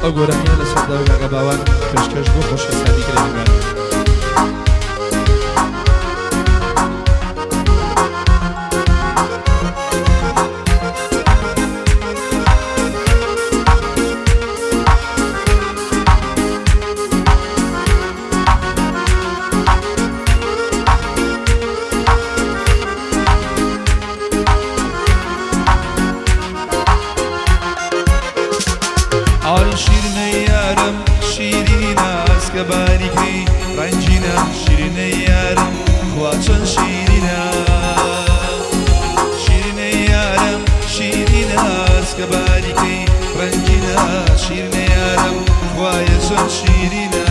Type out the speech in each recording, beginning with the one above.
ئەو گۆرانیە لەسەر داوای گاگا باوان پێشکەش بۆ خۆشەویستانی گەلەکەمان. ئای شیرینە یارم شیرینە ئاسکە باریکەی ڕەنگینە شیرینە یارم خوا چەند شیرینە شیرینە یارم شیرینە ئاسکە باریکەی ڕەنگینە شیرینە یارم خوایە چەند شیرینە.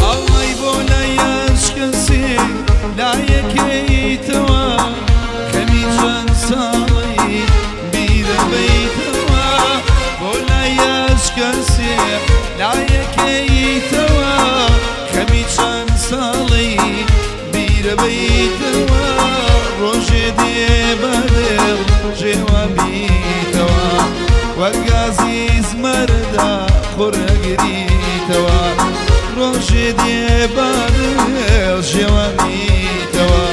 ئاڵای بۆ لای هەچ کەسێ لایەکەیتەوە خەمی چەند ساڵەی بیرەبەیتەوە بۆ لای هەچ کەسێ لایەکەیتەوە خەمی چەند ساڵەی بیرەبەیتەوە ڕۆژێ دێ بەدڵ ژێوە بیتەوە وەک گازی زمەردا خۆرەگریتەوە ڕۆژێ دێ بەدڵ ژێوە بیتەوە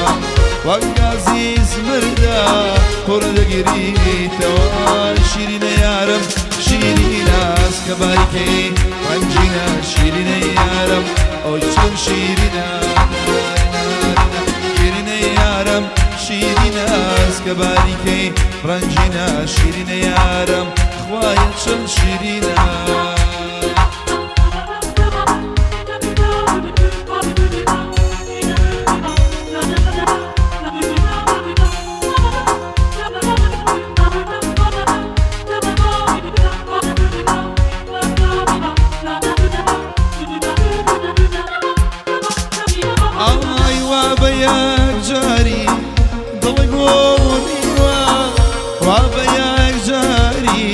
وەک گازی زمەردا خۆرەگریتەوە شیرینە یارم شیرینە ئاسکە باریکەی ڕەنگینە شیرینە یارم ئەوی چەند شیرینە شیرینە یارم شیرینە ئاسکە باریکەی ڕەنگینە شیرینە یارم خوایە چەند شیرینە. ئای وا بە یەکجاری دڵ گۆڕیوە وا بە یەکجاری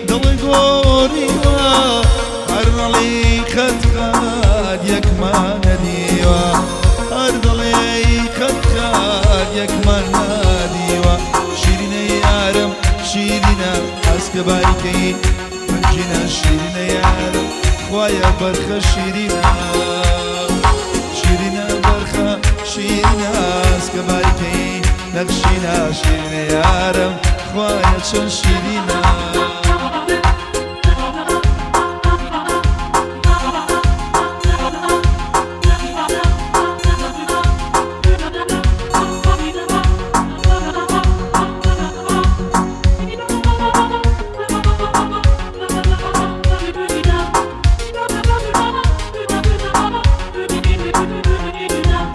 دڵ گۆڕیوە هەر دڵی قەت قەت یەکمان نەدیوە هەر دڵی قەت قەت یەکمان نادیوە شیرینە یارم شیرینە ئاسکە باریکەی ڕەنگینە شیرینە یارم خوایە بەرخە شیرینە شیرینە بەرخە شیرینە ئاسکە باریکەی نەخشینە شیرینە یارم خوایە چەند شیرینە.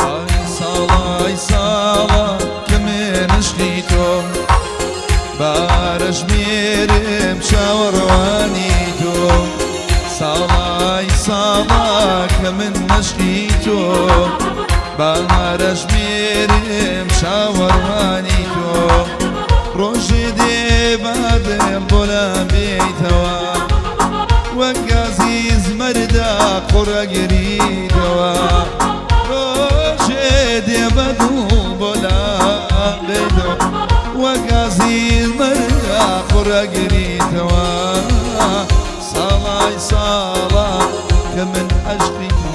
ئای ساڵە ئای ساڵە کە من عشقی تۆم بارەژمێرم چاوەڕوانی تۆم ساڵە ئای ساڵە کە من عشقی تۆم بارەژمێرم چاوەڕوانی تۆم ڕۆژێ دێ بادم بۆ لام بێیتەوە وەک گازی زمەردا قوڕەگریتەوە ڕۆژێ دێ بەدڵ بۆ لام بێیتەوە وەک گازی زمەردا قوڕەگریتەوە ساڵای ساڵە کە من عەشقی تۆ.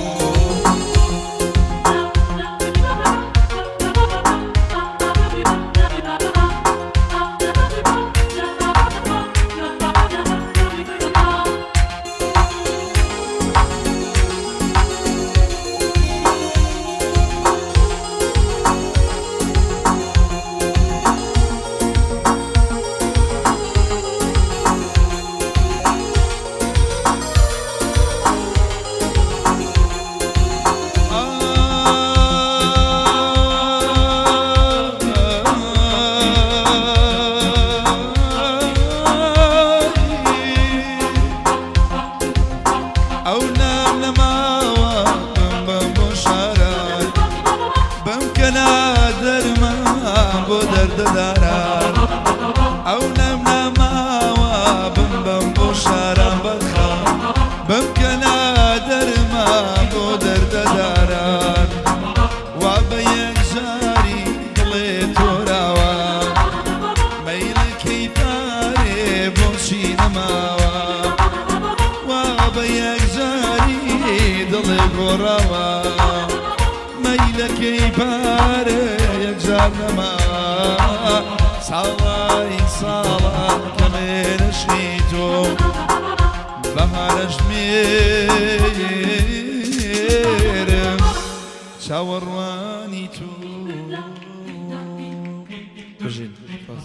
پارێ بۆچی نەماوە؟ وا بە یەکجاری دڵێ گۆڕاوە، مەیلەکەی پارێ یەکجار نەما. ساڵای ساڵە کەمێ نەشنی تۆ، بەهارەش مێرم چاوەڕوانی تۆ. بژین. سپاس.